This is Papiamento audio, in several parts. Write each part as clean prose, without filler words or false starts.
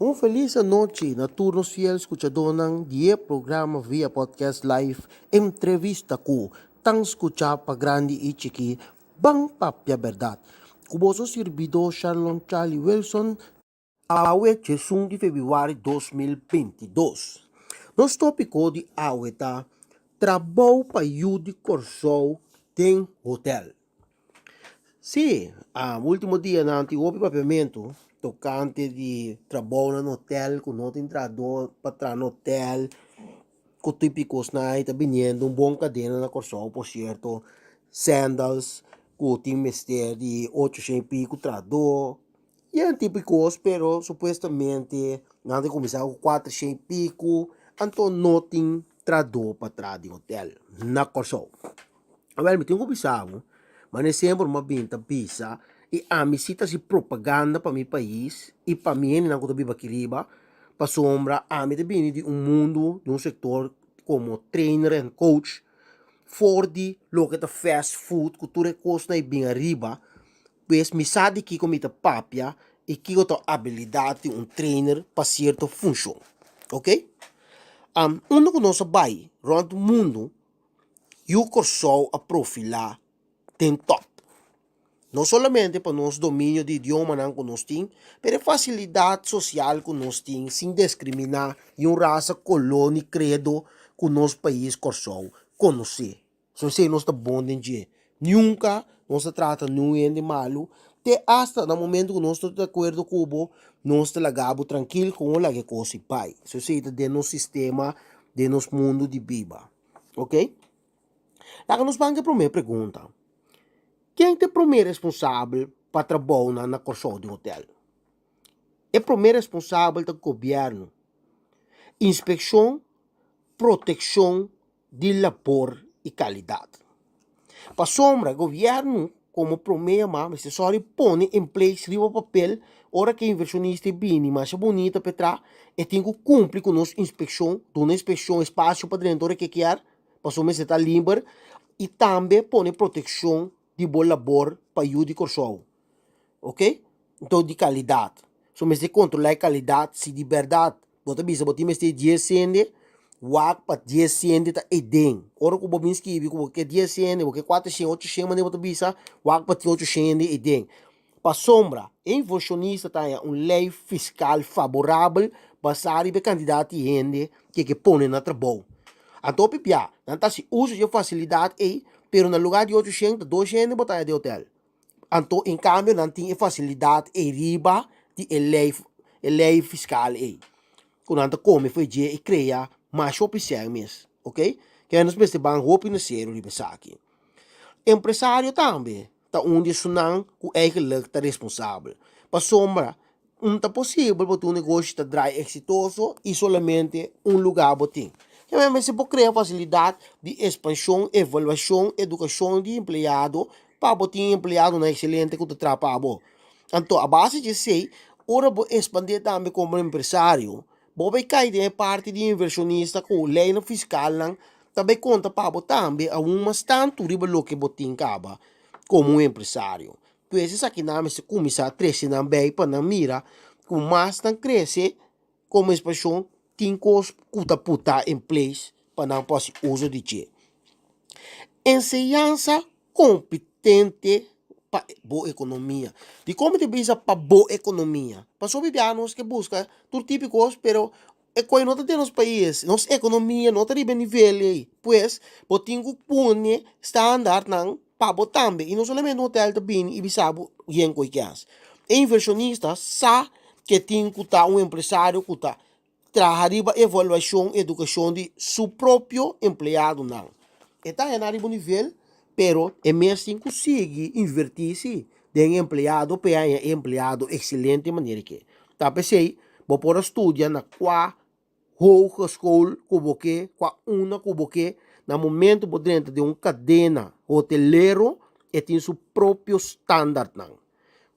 Un felis anochi na tur nos fiel skuchadónan di e programa via podcast live Entrevista ku tan skuchá pa grandi i chikí Ban Papia Bèrdat ku boso sirbidó Sharlon Charlie Wilson. Awe djesun di febrüari 2022. Nos tópiko di awe ta Trabou pa yu di Kòrsou den hotèl. Sí, último dianan tin hopi papiamentu tokante di trabounan na hotel ku no tin trahadó pa traha na hotel ku tipo di kosnan ei ta biniendo un bon kadena na Kòrsou por sierto Sandals ku tin mester di ocho shen i piku trahadó i e tipo di kos pero supuestamente nan ta kuminsá ku kuater shen i piku anto no tin trahadó pa traha den hotel na Kòrsou. Awel mi tin ku bisa bo, manera semper mi a bin ta bisa i ami si ta hasi propaganda pa mi pais i pa mi hendenan ku ta biba aki riba, pasobra ami ta bini di un mundu, di un sektor komo trainer en coach for di loke ta fast food ku tur e kosnan ei bin ariba, pues mi sa di kiko mi ta papia i kiko ta abilidat di un trainer pa sierto funshon, oke. Unda ku nos a bai rònt mundu Yu Kòrsou a profilá den tòp. No solamente pa nos dominio di idiomanan ku nos tin, pero e fasilidat sosial ku nos tin sin deskriminá niun rasa, koló ni kredo ku nos pais Kòrsou konosé. So esei nos ta bon den dje. Nunka nos ta trata niun hende malu, te asta na momento ku nos no ta di akuerdo ku bo, nos ta laga bo trankil kon bo laga e kos i bai. So esei ta den nos sistema, den nos mundu di biba. Ok. Laga nos ban ku e promé pregunta. Ken ta e promé responsabel pa trabounan na Kòrsou den hotèl? E promé responsabel ta gobièrnu. Inspekshon, protekshon di labor i kalidat. Pasobra gobièrnu komo promé yamá mester sòru pone in place riba papel ora ku e invershonista e bini masha bunita pa e traha e tin ku kumpli ku nos inspekshon, duna inspekshon espasio pa drenta ora ku e kier pasobra mester ta liber i tambe pone protekshon di bo labor pa yu di Kòrsou ok nto di kalidat so mester kontrolá e kalidat si di bèrdat Bo ta bisa bo tin mester dies hende, wak pa dies hende ta eden. Ora ku bo bin skibi ku bo ke dies hende, bo ke kuater shen, ocho shen manera bo ta bisa, wak pa tin ocho shen hende eden. Pasobra e invershonista ta haña un lei fiskal faborabel basá riba e kantidat di hende ku e ke pone na trabou. Anto hopi bia nan ta hasi uso di e fasilidat ei, pero na lugar di ocho shen ta dos hende bo ta haña den hotel. Anto en kambio nan tin e fasilidat ei riba di e lei e lei fiskal ei ku nan ta kome for dje i krea mas hopi sèn mes ok kende nos mester ban hopi na serio riba esaki. Empresario tambe ta un di esunnan ku eigenlik ta responsabel pasobra Un ta posibel bo tin un negoshi ta draai eksitoso i solamente un lugá bo tin. Kende mester por krea fasilidat di ekspanshon, evaluashon, edukashon di empleado pa bo tin empleadonan ekselente ku ta traha pa bo. Anto a base di esei, ora bo ekspandé tambe komo empresario, bo bai kai den e parti di invershonista ku leinan fiskalnan ta bai konta pa bo tambe aun mas tantu riba loke bo tin kaba komo un empresario. Pues esakinan mester kuminsá trese nan bei pa nan mira ku mas nan krese komo ekspanshon tin kos ku ta putá en place pa nan por hasi uso di dje. Enseñansa kompetente pa bo ekonomia. Dikon mi ta bisa pa bo ekonomia? Pasobra bia nos ke buska tur tipo di kos pero e kos no ta den nos pais, nos ekonomia no ta riba e nivel ei. Pues bo tin ku pone standaardnan pa bo tambe i no solamente un hotel ta bini i bisa bo yen ku e kias. E invershonista sa ke tin ku ta un empresario ku ta traha riba evaluashon, edukashon di su propio empleadonan. E ta haña nan riba un nivel pero e mes tin ku sigui invertí si den empleado pa e haña e empleado ekselente manera ke. Ta p'esei bo por a studia na kua hogeschool ku bo ke, kua una ku bo ke, na momento bo drenta den un kadena hotelero e tin su propio standaardnan.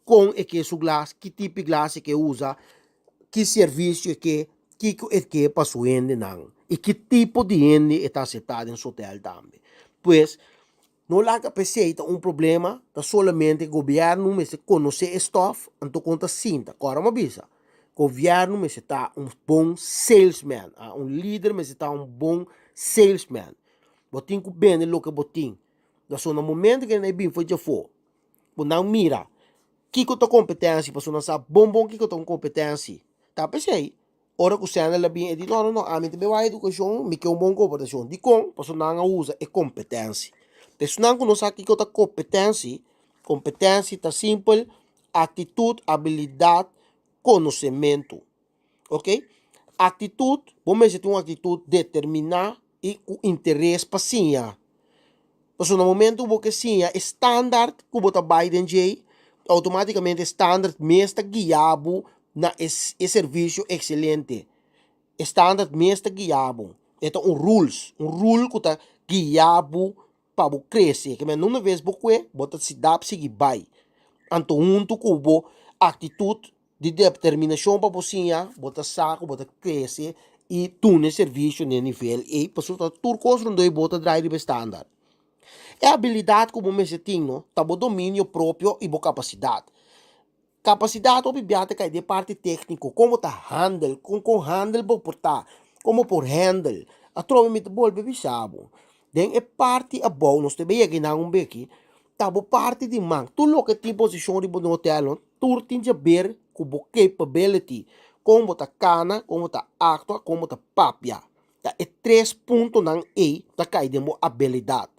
Kon e ke su glas, ki tipo di glas e ke usa, ki servisio e ke, kiko e ke pa su hendenan i ki tipo di hende e ta aseptá den su hotel tambe. Pues, no laga p'esei ta un problema, ta solamente gobièrnu mester konosé e stòf, anto kon ta sinta. Kòrda mi a bisa. Gobièrnu mester ta un bon salesman, a un lider mester ta un bon salesman. Bo tin ku bende loke bo tin. Pasobra na momento ku nan e bin for djafó, ku nan mira kiko ta kompetensia, pasobra nan sa bon bon kiko ta un kompetensia. Ta p'esei ora ku Sandel a bin e di no no no ami ta bai wak edukashon, mi ke un bon komportashon. Dikon? Pasobra nan a usa e kompetensia. Esnan ku no sa kiko ta kompetensia, kompetensia ta simpel aktitut, abilidat, konosementu. Ok, aktitut, bo mester tin un aktitut determiná i ku interes pa siña. Pasobra na momento ku bo ke siña e standaard ku bo ta bai den dje, outomátikamente e standaard mes ta guia bo na e e servisio ekselente. E standaard mes ta guia bo. E ta un rules, un rule ku ta guia bo pa bo krese. Ke men una ves bo kue, bo ta sidap sigui bai. Anto huntu ku bo aktitut di determinashon pa bo siña, bo ta sa ku bo ta krese i duna e servisio na e nivel ei, pasobra tur kos rondó di bo ta drai riba e standaard. E abilidat ku bo mester tin no ta bo dominio propio i bo kapasidat. Kapasidat hopi bia ta kai den parti tékniko, kon bo ta handel, kon kon handel bo por ta, kon bo por handel. Atrobe mi ta bolbe bisa bo, den e parti abou nos ta yega einan un beki, ta bo parti di man. Tur loke tin posishon riba un hotel no, tur tin di haber ku bo capability, kon bo ta kana, kon bo ta aktua, kon bo ta papia. Ta e tres puntonan ei ta kai den bo abilidat,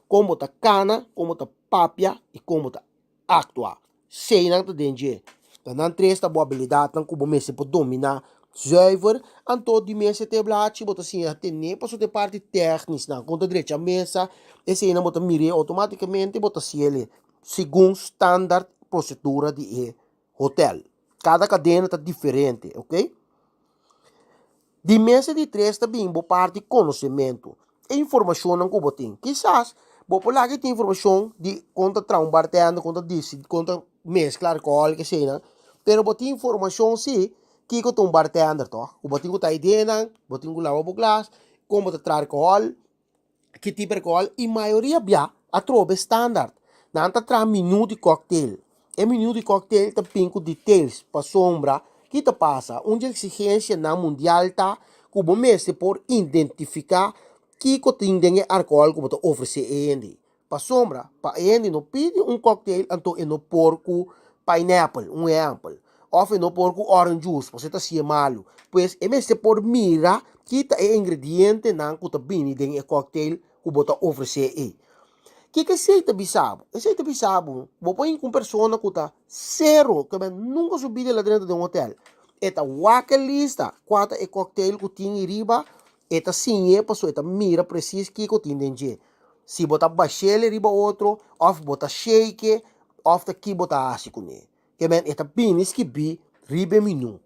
kon bo ta kana, kon bo ta papia i kon bo ta aktua. Seinan ta den dje. Ta nan tres ta bo abilidatnan ku bo mester por dominá zuiver. Anto di mester te blachi bo ta siña tene pasobra ta e parti tèknisnan. Kon ta drecha mesa, eseinan bo ta mir'é outomátikamente bo ta siel'é segun standaard prosedura di e hotèl. Kada kadena ta diferente, oke. Di mesa di tres ta bin bo parti konosementu, e informashonnan ku bo tin. Kisas bo por laga e tin informashon di kon ta traha un bartender, kon ta disi, kon ta meskla alkohòl, keseinan, pero bo tin informashon si kiko ta un bartender tòg. Ku bo tin ku ta ideanan, bo tin ku laba bo glas, kon bo ta traha alkohòl. Ki tipo alcohol y mayoria bia atrobe standaard. Nan ta traha menu di cocktail. E menu di cocktail ta bin cu details pasobra ki ta pasa. Un di exigencianan mundial ta cu bo mester por identifica kico tin den e alcohol cu bo ta ofrece e hende. Pasobra pa e hende no pidi un cocktail anto e no por cu pineapple, un ehempel, of e no por cu orange juice pasobra e ta hacié malu. Pues e mester por mira ki ta e ingredientenan cu ta bini den e cocktail cu bo ta ofrece ei. Kiko esey ta bisa bo? Esey ta bisa bo, bo por hinca un persona cu ta cero, cu nunca su bida el a drenta den un hotel. E ta wak e lista cua ta e cocktail cu tin ariba, e ta siñ'é pasobra e ta mira precies kiko tin den dje. Si bo ta bash'el riba otro òf bo ta shake òf ta ki bo ta hasi kuné. Ke men e ta bini skibí riba e menú.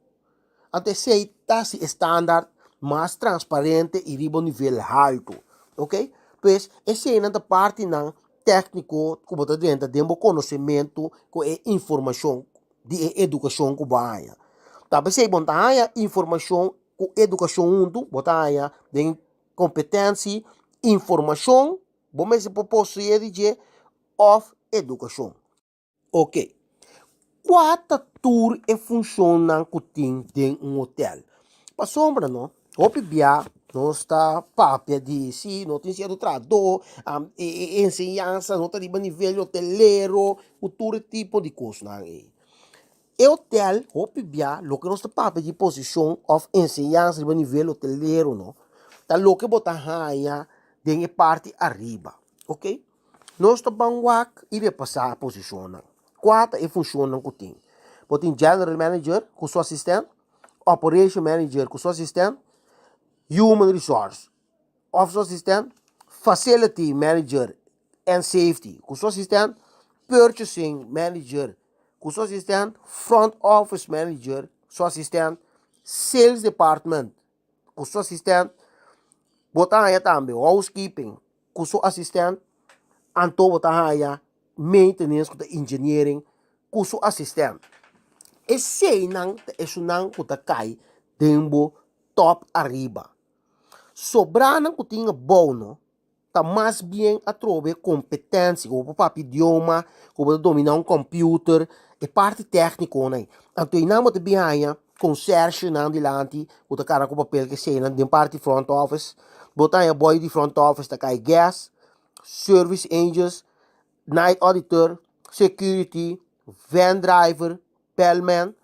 Anto esei ta hasi e standaard mas transparente i riba un nivel haltu. Oke. Pues eseinan ta partinan tékniko ku bo ta drenta den bo konosementu ku e informashon di e edukashon ku bo a haña. Ta p'esei bo no ta haña informashon ku edukashon huntu, bo ta haña den Kompetensi, informashon, bo mester por poseé di dje, òf edukashon. Oke, kua ta tur e funshonnan ku tin den un hotel? Pasobra no, hopi bia nos ta papia di si no tin sierto trahadó, e enseñansa no ta riba nivel hotelero, ku tur e tipo di kosnan ei. E hotel hopi bia loke nos ta papia di posishon òf enseñansa riba nivel hotelero no ta loke bo ta haña den e parti ariba ok. Nos ta ban wak i repasá e posishonnan. Kua ta e funshonnan ku tin? Bo tin general manager ku su asistent, operation manager ku su asistent, human resource òf su asistent, facility manager and safety ku su asistent, purchasing manager ku su asistent, front office manager su asistent, sales department ku su asistent, bo ta haña tambe housekeeping ku su asistent, anto bo ta haña maintenance ku ta engineering ku su asistent. Eseinan ta esunnan ku ta kai den bo top ariba. Sobranan ku tin abou no ta mas bien atrobe kompetensia, ku bo por papia idioma, ku bo ta dominá un kòmpiuter, e parti tèknikonan ei. Anto einan bo ta bin haña. Consergenan dilanti ku ta kara ku papel ke sena den parti front office. Bo ta haña boy di front office ta kai guest, service angels, night auditor, security, van driver, bellman.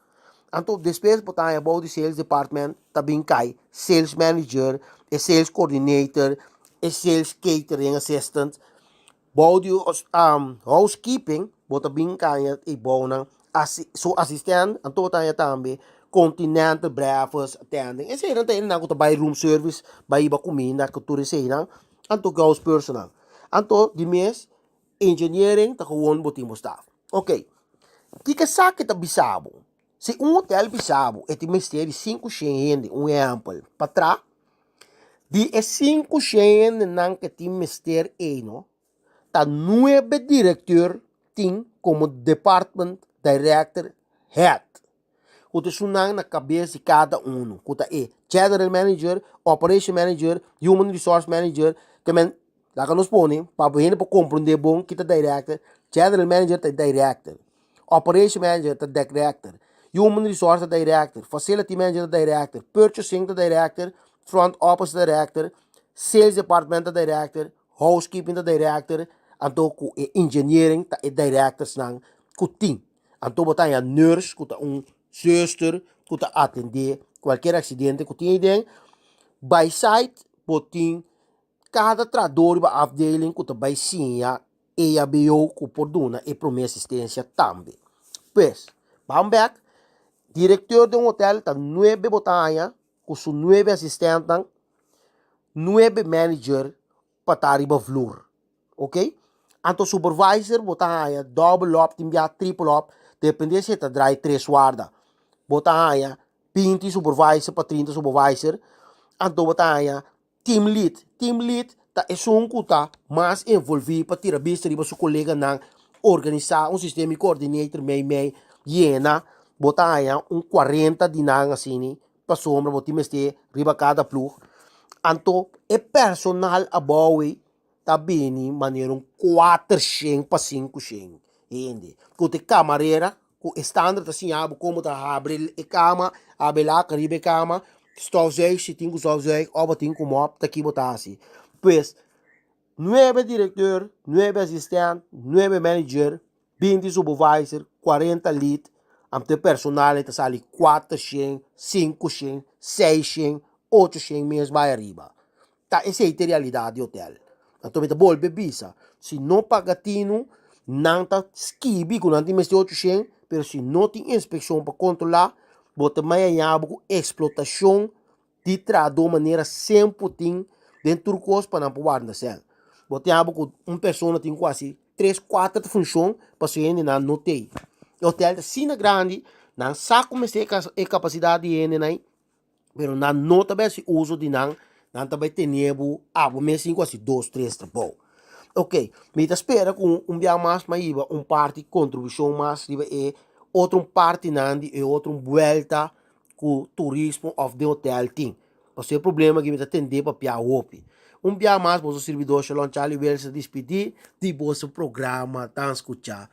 Anto despues bo ta haña bou di sales department ta bin kai sales manager, e sales coordinator, e sales catering assistant. Bou di housekeeping bo ta bin kaña e bounan su asistent anto bo ta haña tambe continental breakfast attending eseinan ta hendenan ku ta bai room service bai hiba kuminda ku tur eseinan anto house personal anto di mes engineering ta gewoon bo tin bo staff ok kiko esaki ta bisa bo si un hotel bisa bo e tin mester di 500 hende un ehèmpel pa tra. Di e 500 hendenan ke tin mester ei no, ta nuebe direkteur tin komo department director head, ku ta esunnan na kabes di kada unu, ku ta e general manager, operation manager, human resource manager, ke men laga nos pone pa hende por komprende bon ki ta director, general manager ta e director. Operation manager ta director, human resource ta director, facility manager ta director, purchasing ta director, front office ta director, sales department ta director, housekeeping ta director, anto ku e engineering ta e directorsnan ku tin. Anto bo ta haña nurse ku ta un zuster ku ta atendé kualkier aksidente ku tin aden. By side bo tin kada trahadó riba afdeling ku ta bai siña EHBO ku por duna e promé asistensia tambe. Pues, ban bèk, direktor di un hotel ta nuebe bo ta haña ku su nuebe asistèntnan, nuebe manager pa ta riba vloer, oke. Anto supervisor bo ta haña dòbel òp, tin bia tripel òp, depende si e ta drai tres warda. Bo ta haña 20 supervisor pa 30 supervisor, anto bo ta haña Team lead, Team lead ta esun ku ta mas envolví pa tira bista riba su koleganan, organisá un sistema di coordinator mei mei yena, bo ta haña un 40 di nan asini pasobra bo tin mester riba kada plug. Anto e personal abou ei ta bini manera un 400 pa 500 hende ku ta e kamarera ku e standaard ta siña bo komo ta habri e kama, habri lak riba e kama, stofzuig si tin ku stofzuig òf bo tin ku mòp ta ki bo ta hasi. Pues nuebe direkteur, nuebe asistènt, nuebe manager, 20 supervisor, 40 lead, anto e personal ei ta sali 400, 500, 600, 800 mes bai ariba. Ta esei ta e realidat di hotel. Anto mi ta bolbe bisa, si no paga tinu, nan ta skibi ku nan tin mester 800, pero si no tin inspekshon pa kontrolá, bo ta maña bo ku eksplotashon di trahadó manera semper tin den tur kos pa nan por warda sèl. Bo tin abo ku un persona tin ku hasi tres, kuater funshon pasobra hendenan no t'ei. E hotel ta asina grandi, nan sa ku mester e kapasidat di hendenan ei. Pero nan no ta bai hasi uso di nan, nan ta bai tene bo abo mes sin ku hasi dos, tres trabou. Ok, mi ta spera ku un bia mas mi a hiba un parti kontribushon mas riba e otro partinan di e otro buelta ku turismo òf den hotel tin. Pasobra e problema aki mi ta tende papia hopi. Un bia mas boso sirbidor Shalom Charlie Wilson ta dispidí di boso programa Tan Skuchá.